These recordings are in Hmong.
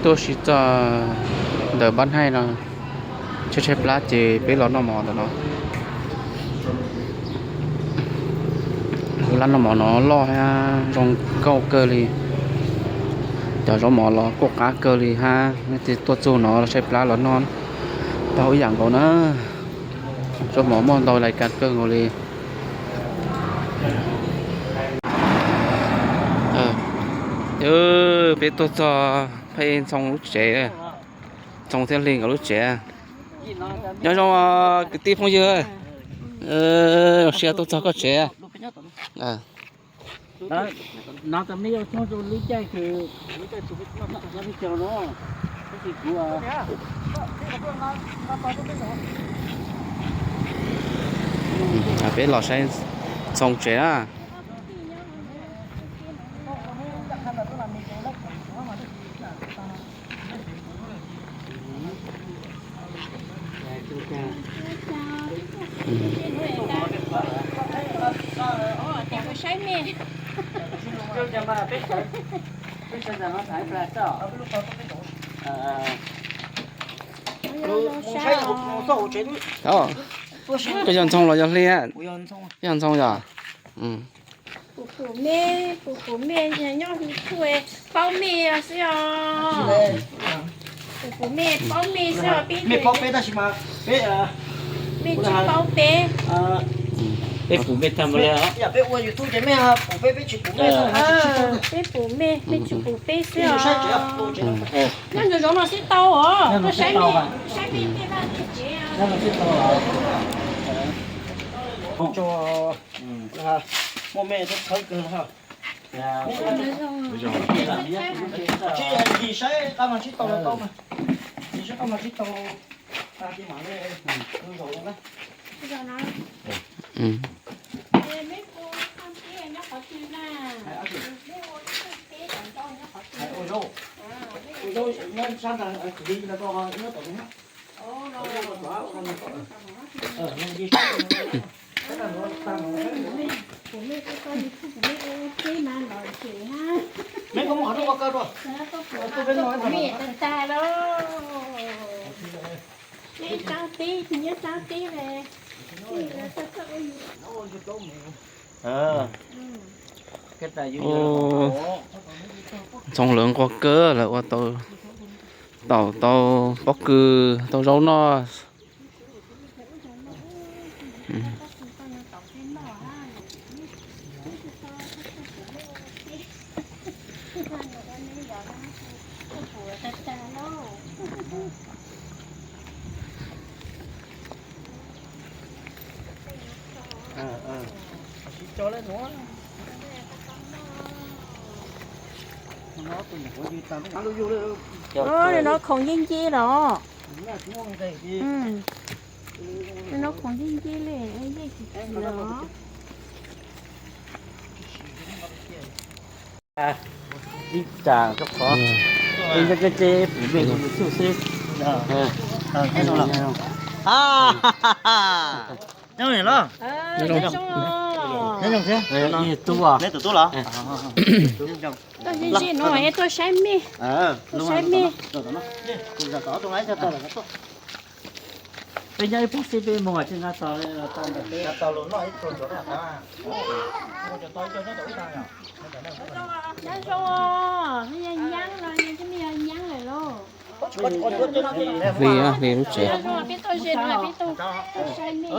Tuaj si txog ntawm Npab Haij no, tshaib tshaib plab ces peb los noj mov ntawm no. Lab noj mov no loj hab zoo nkauj kawg li. Cov zaub mov los kuj qab kawg li hab, leej twg tuaj txug no tshaib plab los noj tau ib yam nkaus na. Zaub mov muaj ntau lais kas kawg nkaus li. Peb tuaj txog Pheej Ntxhoo lub tsev, Ntxhoo thiab Hli nkawd lub tsev. Nyob zoo kwv tij phooj ywg, zoo siab tuaj txog koj tsev. Peb los saib Ntxhoo tsev na. Koj yog Ntxhoo los yog Hli? Yog Ntxhoo yog. Pum pum me, pum pum me nyob hwv thuj, paub me xwb os. Pum pum me paub me xwb os, peb me paub peb tab sis mas peb, me tsis paub peb. Peb pum me tag npaum li os. Yog peb ua YouTube ces mej pum peb, peb tsis pum mej. Peb pum me, mej tsis pum peb xwb os. Nyob ntsoov ntsoov no sib tau os, koj saib me, saib me tej vaj tej tsev. Muaj me thiab txhawb kawg. Tsis yog saib qab mas sib tau los tau mas, tsis saib qab mas sib tau, tag ces mam li zaum na. Ua zaub, ua zaub nyob sab ntawd, kuv li no tau nyob tom no. Mej koj muab qhov rooj ua kaw dua. Ntxhoo lawv nquag kawg, lawv ua tau taum, tau pob kws, tau zaub noj. No khoom yeej nce los. No khoom yeej nce li, yeej tsis tsis los. Ib tsam rau qhov neb pum mej kuv YouTube xwb. Nyob zoo los? Neb zoo thiab? Neb tub, neb tus tub los? Tuaj zij zij no es tuaj saib mej, tuaj saib mej. Peb nyob ib pab xwb, peb Hmoob tsis nqa tog, tog ntawm peb. Nyob zoo, nyob zoo, yog Nyaab los yog tsis me yog Nyaab lawm lauj. Hli, Hli lub tsev. Nyob zoo, peb tuaj ze no peb tuaj saib mej.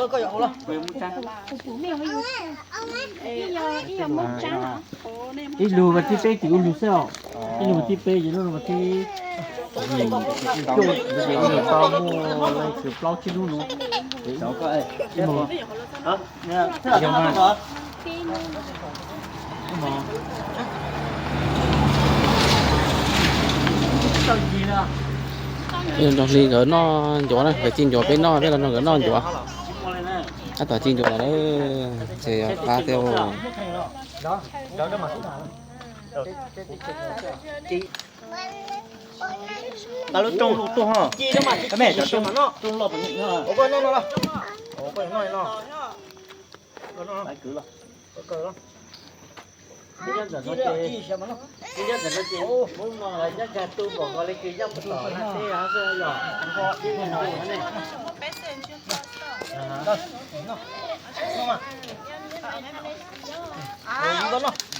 Pum pum mej, ib yog Moob Tsaab. Ib lub vas thib peb tim ub lug xwb os. Ib lub vas thib peb ces lub vas thib cuaj, tau muaj leej twg plaub tsib lub no. Nrog Hli nkawd noj ncuav na, nkawd ci ncuav peb noj, peb los nrog nkawd noj ncuav. Tab tom ci ncuav lawm, ces yog qab thiab. Lub rooj loj tuaj ho. Rooj loj. Nyob ntawm no ces, nyob ntawm no ces muab mos los nyob nkag tu npaum nkaus li kws nyob puag tom laj teb xwb yog.